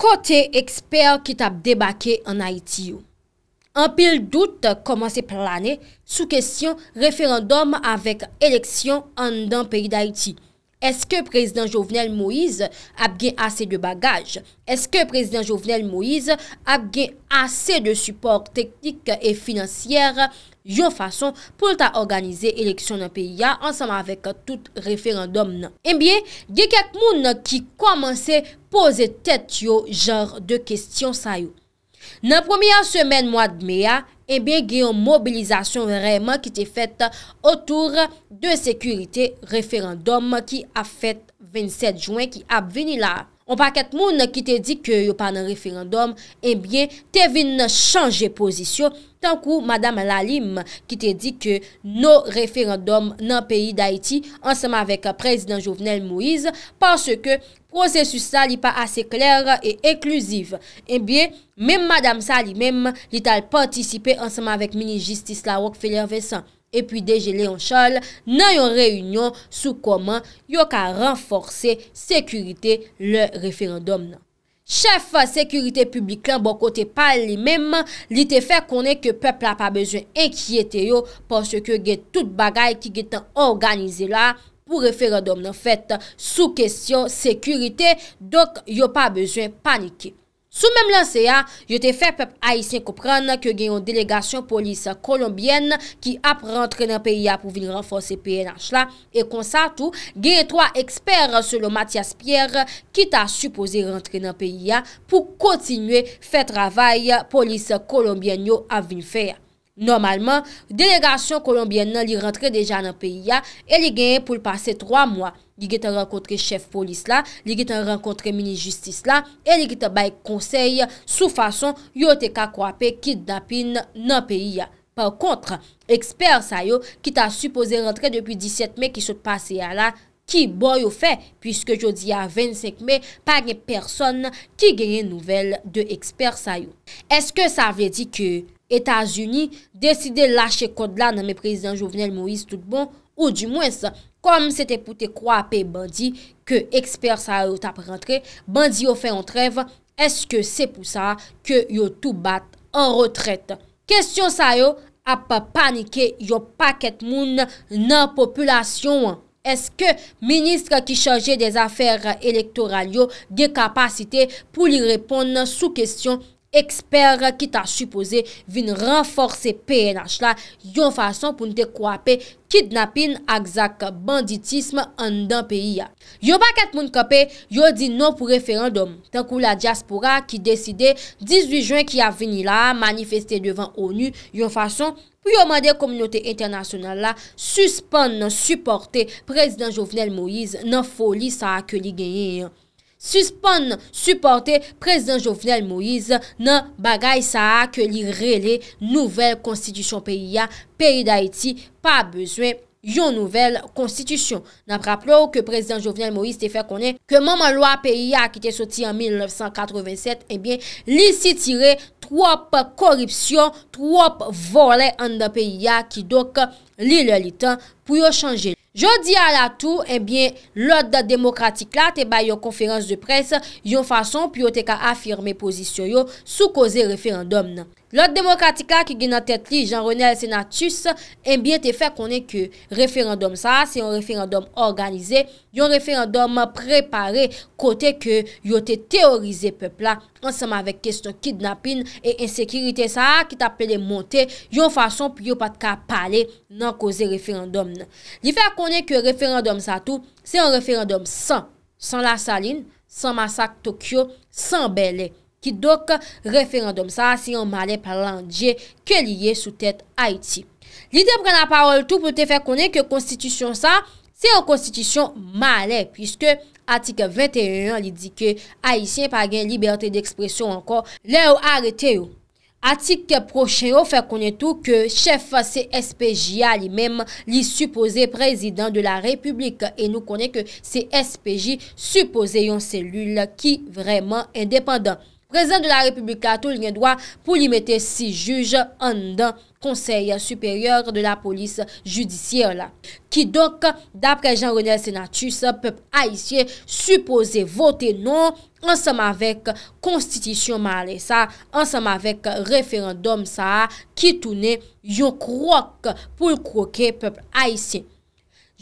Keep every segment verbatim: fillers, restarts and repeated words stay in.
Kote ekspè ki t ap debake ann Ayiti yo? Anpil dout kòmanse plane sou kesyon referandòm avèk eleksyon anndan peyi Dayiti. Èske prezidan Jovenel Moïse ap gen ase de bagaj? Èske prezidan Jovenel Moïse ap gen ase de sipò teknik e finansyè yon fason pou l ta òganize eleksyon nan peyi a ansanm avèk tout referandòm nan? Ebyen, gen kèk moun ki kòmanse poze tèt yo jan de kesyon sa yo. Nan premyè semèn mwa d me a, ebyen, gen yon mobilizasyon vrèman ki te fèt otou de sekirite referandòm ki ap fèt vennsèt jen ki ap vini la a. On pakèt moun ki te di ke yo pa nan referandòm, ebyen, te vin chanje pozisyon, tankou Madanm Lalim ki te di ke no referandòm nan peyi Dayiti ansanm avèk prezidan Jovenel Moïse, paske pwosesis la li pa ase klè e enkliziv. Ebyen, menm madanm sa li menm, li t al patisipe ansanm avèk minis jistis la, Rockefeller Vincent, epi D G Léon Charles nan yon reyinyon sou kòman yo ka ranfòse sekirite lè referandòm nan. Chèf sekirite piblik lan bò kote pa l li menm, li te fè konnen ke pèp la pa bezwen enkyete yo, paske gen tout bagay ki gentan òganize la pou referandòm nan fèt sou kesyon sekirite, donk yo pa bezwen panike. Sou menm lanse a, yo te fè pèp ayisyen konprann ke gen yon delegasyon polis kolonbyèn ki ap rantre nan peyi a pou vin ranfòse P N H la, e konsa tou, gen twa ekspè selon Mathias Pierre ki ta sipoze rantre nan peyi a pou kontinye fè travay polis kolonbyèn yo ap vin fè a. Nòmalman, delegasyon kolonbyèn nan li rantre deja nan peyi a e li genyen pou l pase twa mwa. Li gentan rankontre chèf polis la, li gentan rankontre minis jistis la e li gentan bay konsèy sou fason yo te ka kwape kidnapin nan peyi a. Pa kont, ekspè sa yo ki ta sipoze rantre depi disèt me ki sot pase a la, ki bò yo fè, piske jodi a vennsenk me, pa gen pèsonn ki genyen nouvèl de ekspè sa yo. Èske sa vle di ke Etazini deside lache kòd la nan men prezidan Jovenel Moïse tout bon, oudimwens, kòm se te pou te kwape bandi ke ekspè sa yo t ap rantre, bandi yo fè yon trèv, èske se pou sa ke yo tou bat an retrèt? Kesyon sa yo ap panike yon pakèt moun nan popilasyon an. Èske minis ki chaje de zafè elektoral yo gen kapasite pou li reponn sou kesyon ekspè ki ta sipoze vin ranfòse P N H la yon fason pou n te kwape kidnapin ak zak banditism anndan peyi a? Yon pakèt moun kanpe, yo di non pou referandòm, tankou ladyaspora ki deside dizuit jen ki ap vini la a manifeste devan onu yon fason pou yo mande kominote entènasyonal la sispann sipòte prezidan Jovenel Moïse nan foli sa a ke li genyen an. Sispann sipòte prezidan Jovenel Moïse nan bagay sa a ke li rele nouvèl konstitisyon peyi a. Peyi Dayiti pa bezwen yon nouvèl konstitisyon. N ap raple w ke prezidan Jovenel Moïse te fè konnen ke manman lwa peyi a ki te soti an mil nèf san katrevennsèt, ebyen, li sitire twòp koripsyon, twòp vòlè anndan peyi a, kidonk li lè li tan pou yo chanje. Jodi a la tou, ebyen, lòd demokratik la te bay yon konferans de près, yon fason pou yo te ka afime pozisyon yo sou koze referandòm nan. Lòd demokratik la ki gen nan tèt li Jean Renel Senatus, ebyen, te fè konnen ke referandòm sa a se yon referandòm òganize, yon referandòm prepare, kote ke yo te teyorize pèp la ansanm avèk kesyon kidnapin e ensekirite sa a ki t ap pede monte yon fason pou yo pa t ka pale nan koze referandòm nan. Li fè konnen ke referandòm sa tou se yon referandòm san, san Lasalin, san masak Tokyo, san Bèlè. Kidonk, referandòm sa a se yon malè plandye ke li ye sou tèt Ayiti. Li te pran lapawòl tou pou l te fè konnen ke konstitisyon sa a se yon konstitisyon malè, piske atik venteyen an, li di ke Ayisyen pa gen libète dekspresyon ankò lè yo arete yo. Atik pwochen yo fè konnen tou ke chèf C S P J a li menm, li sipoze prezidan de la repiblik, e nou konnen ke C S P J sipoze yon selil ki vrèman endepandan. Prezidan de la Repiblik la tou, li gen dwa pou li mete sis jij anndan Conseil Supérieur de la Police Judiciaire la. Kidonk, daprè Jean Renel Senatus, pèp ayisyen sipoze vote non ansanm avèk konstitisyon malè sa, ansanm avèk referandòm sa a ki tounen yon kwòk pou l kwoke pèp ayisyen.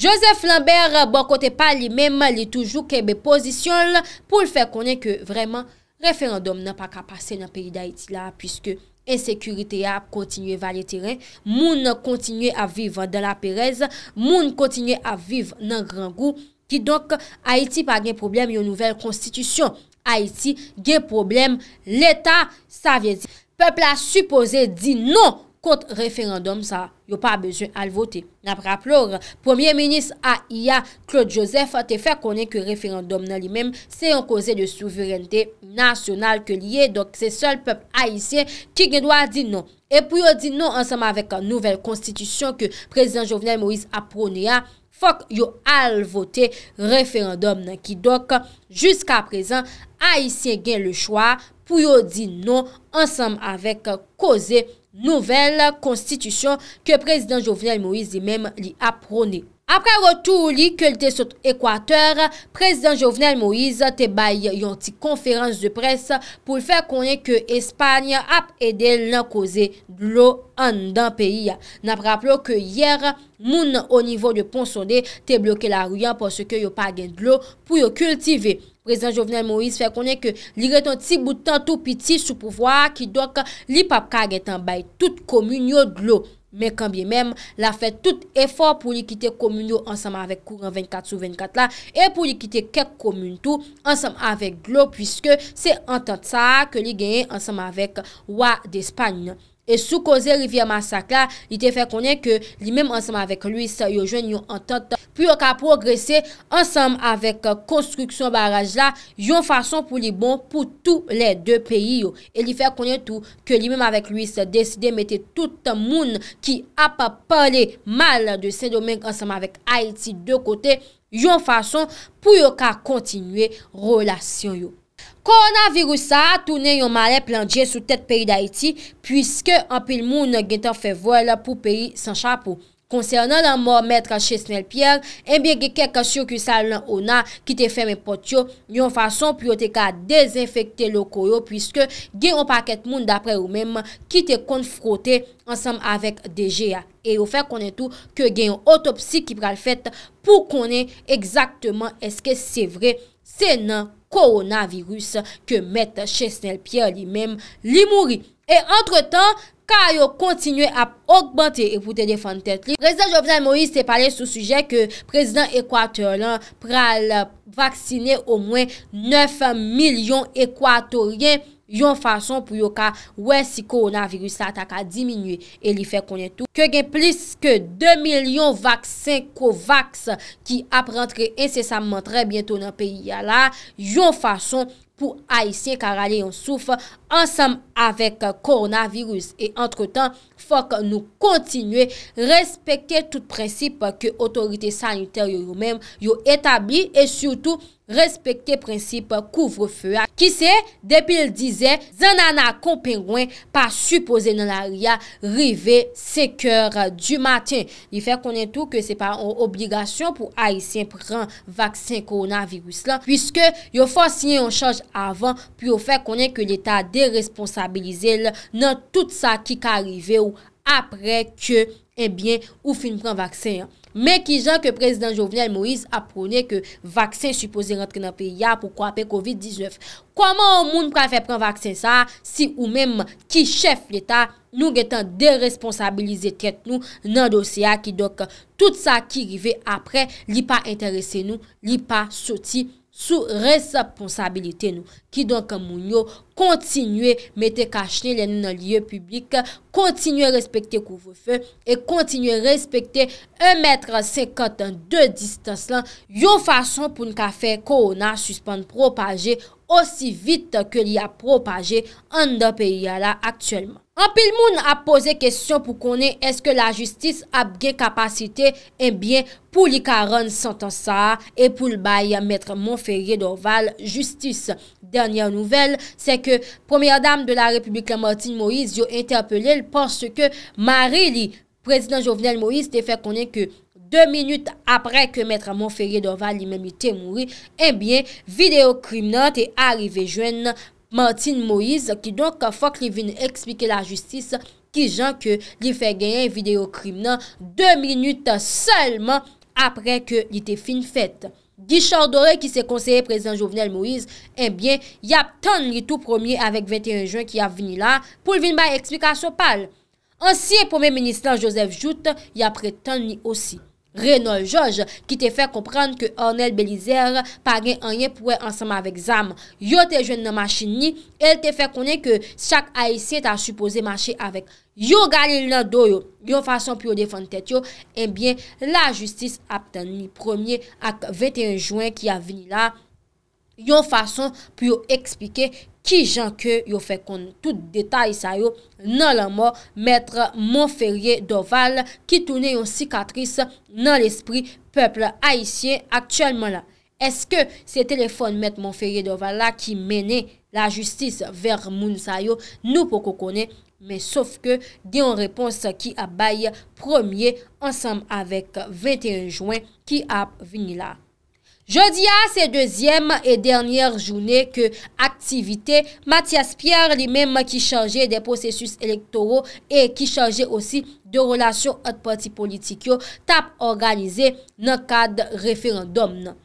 Joseph Lambert, bò kote pa li menm, li toujou kenbe pozisyon l pou l fè konnen ke vrèman referandòm nan pa ka pase nan peyi Dayiti la, piske ensekirite a ap kontinye vale teren, moun kontinye ap viv dan laperèz, moun kontinye ap viv nan grangou. Kidonk, Ayiti pa gen pwoblèm yon nouvèl konstitisyon. Ayiti gen pwoblèm Leta, sa vle di pèp la sipoze di non kont referandòm sa, yo pa bezwen al vote. N ap raple w, Premye Minis a I A, Claude Joseph, te fè konnen ke referandòm nan li menm se yon koze de souverènte nasyonal ke li ye, donk se sèl pèp ayisyen ki gen dwa di non. E pou yo di non ansanm avèk nouvèl konstitisyon ke prezidan Jovenel Moïse ap pwone a, fòk yo al vote referandòm nan. Kidonk, jiska prezan, Ayisyen gen le chwa pou yo di non ansanm avèk koze nouvèl konstitisyon ke prezidan Jovenel Moïse li menm li ap pwone. Apre retou li ke l te sot Ekwatè, prezidan Jovenel Moïse te bay yon ti konferans de près pou l fè konnen ke Espay ap ede l nan koze dlo anndan peyi a. N ap raple w ke yè, moun o nivo de Pont Sondé te bloke lari a paske yo pa gen dlo pou yo kiltive. Prezidan Jovenel Moïse fè konnen ke li ret yon ti bout tan tou piti sou pouvwa a, kidonk li p ap ka gentan bay tout komin yo dlo. Men kanbyenmenm, l ap fè tout efò pou li kite komin yo ansanm avèk kouran vennkat sou vennkat la, e pou li kite kèk komin tou ansanm avèk dlo, piske se antant sa a ke li genyen ansanm avèk wa Despay nan. E sou koze rivyè Masak la, li te fè konnen ke li menm ansanm avèk Luis, yo jwenn yon antant pou yo ka pwogrese ansanm avèk konstriksyon baraj la, yon fason pou li bon pou tou lè de peyi yo. E li fè konnen tou ke li menm avèk Luis deside mete tout moun ki ap pale mal de Sendomeng ansanm avèk Ayiti de kote, yon fason pou yo ka kontinye relasyon yo. Kowonaviris sa a tounen yon malè plandje sou tèt peyi Dayiti, piske anpil moun gentan fè vòl pou peyi san chapo. Konsènan lanmò Mèt Chesnel Pierre, ebyen, gen kèk sikisal nan ona ki te fèmen pòt yo, yon fason pou yo te ka dezenfekte loko yo, piske gen yon pakèt moun, daprè yo menm, ki te konn fwote ansanm avèk D G a. E yo fè konnen tou ke gen yon otopsi ki pral fèt pou konnen egzakteman èske se vre se nan kowonaviris ke Mèt Chesnel Pierre li menm li mouri. E antretan, ka yo kontinye ap ogmante. E pou te defann tèt li, prezidan Jovenel Moïse te pale sou sijè ke prezidan Ekwatè lan pral vaksine omwen nèf milyon Ekwatoryen, yon fason pou yo ka wè si kowonaviris la ta ka diminye. E li fè konnen tou ke gen plis ke de milyon vaksen COVAX ki ap rantre ensesamman trè byento nan peyi a la, yon fason pou Ayisyen ka rale yon souf ansanm avèk kowonaviris. E antretan, fòk nou kontinye respekte tout prensip ke otorite sanitè yo, yo menm, yo etabli, e sitou respekte prensip kouvrefe a, ki se depi l dizè, zannana kon pengwen pa sipoze nan lari a rive senkè di maten. Li fè konnen tou ke se pa yon obligasyon pou Ayisyen pran vaksen kowonaviris lan, piske yo fò siyen yon chaj avan pou yo fè konnen ke Leta deresponsabilize l nan tout sa ki ka rive w apre ke, ebyen, ou fin pran vaksen an. Men kijan ke prezidan Jovenel Moïse ap pwone ke vaksen sipoze rantre nan peyi a pou kwape kovid diznèf? Kòman yon moun pral fè pran vaksen sa a si ou menm ki chèf Leta, nou gentan deresponsabilize tèt nou nan dosye a, kidonk tout sa ki rive apre, li pa enterese nou, li pa soti sou responsabilite nou. Kidonk, moun yo, kontinye mete kachnen lè nou nan lye piblik, kontinye respekte kouvrefe e kontinye respekte en mèt senkant de distans lan, yon fason pou n ka fè kowona sispann pwopaje osi vit ke li ap pwopaje anndan peyi a la aktyèlman. Anpil moun ap poze kesyon pou konnen èske lajistis ap gen kapasite, ebyen, pou li ka rann santans sa a e pou l bay Mèt Monferrier Dorval jistis. Dènyè nouvèl, se ke Premyè Dam de la Repiblik la, Martine Moïse, yo entèpele l paske mari li, Prezidan Jovenel Moïse, te fè konnen ke de minit aprè ke Mèt Monferrier Dorval li menm li te mouri, ebyen, videyo krim nan te arive jwenn Martine Moïse, kidonk fòk li vin eksplike lajistis kijan ke li fè genyen videyo krim nan de minit sèlman aprè ke li te fin fèt. Guichard Doré, ki se konseye Prezidan Jovenel Moïse, ebyen, y ap tann li tou premye avèk venteyen jen ki ap vini la pou l vin bay eksplikasyon pa l. Ansyen Premye Minis lan, Joseph Jouthe, y ap ret tann li osi. Renol Georges, ki te fè konprann ke Arnel Bélizaire pa gen anyen pou wè ansanm avèk zam yo te jwenn nan machin li, e l te fè konnen ke chak Ayisyen ta sipoze mache avèk yon galil nan do yo, yon fason pou yo defann tèt yo, ebyen, lajistis ap tann li premye ak venteyen jen ki ap vini la, yon fason pou yo eksplike kijan ke yo fè konn tout detay sa yo nan lanmò Mèt Monferrier Dorval, ki tounen yon sikatris nan lespri pèp ayisyen aktyèlman la. Èske se telefòn Mèt Monferrier Dorval la ki mennen lajistis vè moun sa yo? Nou poko konnen, men sof ke gen yon repons ki ap bay premye ansanm avèk venteyen jen ki ap vini la. Jodi a, se dezyèm e dènyè jounen ke aktivite Mathias Pierre, li menm ki chaje de pwosesis elektoro e ki chaje osi de relasyon ant pati politik yo, t ap òganize nan kad referandòm nan.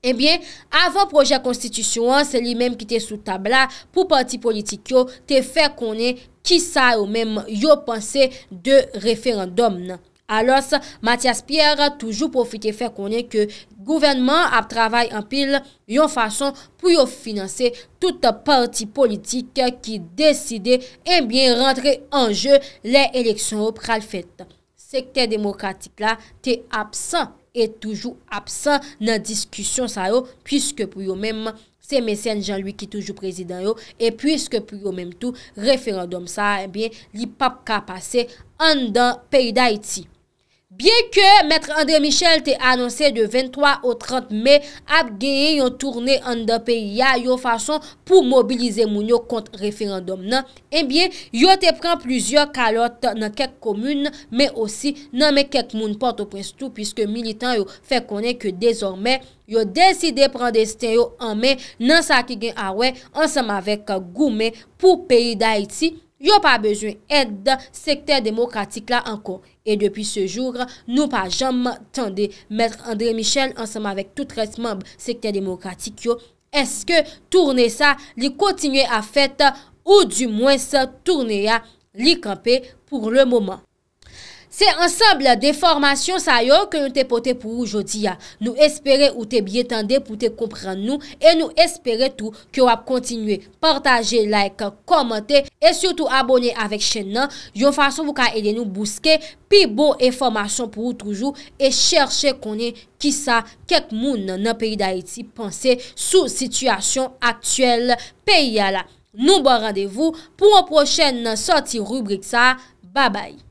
Ebyen, avan pwojè konstitisyon an, se li menm ki te sou tab la pou pati politik yo te fè konnen kisa yo menm yo panse de referandòm nan. Alòs, Mathias Pierre toujou pwofite fè konnen ke gouvènman an ap travay anpil yon fason pou yo finanse tout pati politik ki deside, ebyen, rantre an je lè eleksyon yo pral fèt. Sektè demokratik la te absan e toujou absan nan diskisyon sa yo, piske pou yo menm, se Mecène Jean Louis ki toujou prezidan yo, e piske pou yo menm tou, referandòm sa a, ebyen, li p ap ka pase anndan peyi Dayiti. Byenke Mèt André Michel te anonse de venntwa o trant me ap genyen yon toune anndan peyi a, yon fason pou mobilize moun yo kont referandòm nan, ebyen, yo te pran plizyè kalòt nan kèk komin, men osi nan men kèk moun Pòtoprens tou, piske militan yo fè konnen ke dezòmè, yo deside pran desten yo an men nan sa ki gen a wè ansanm avèk goumen pou peyi Dayiti. Yo pa bezwen èd sektè demokratik la ankò. E depi se jou, nou pa janm tande Mèt André Michel ansanm avèk tout rès manm sektè demokratik yo, èske toune sa li kontinye ap fèt, oudimwens toune a li kanpe pou le moman. Se ansanm de enfòmasyon sa yo ke nou te pote pou ou jodi a. Nou espere ou te byen tande pou te konprann nou, e nou espere tou ke w ap kontinye pataje, like, kòmante e sitou abòne avèk chèn nan, yon fason pou ka ede nou bouske pi bon enfòmasyon pou ou toujou e chèche konnen kisa kèk moun nan peyi Dayiti panse sou sitiyasyon aktyèl peyi a la. Nou ba w randevou pou yon pwochèn sòti ribrik sa a. Babay.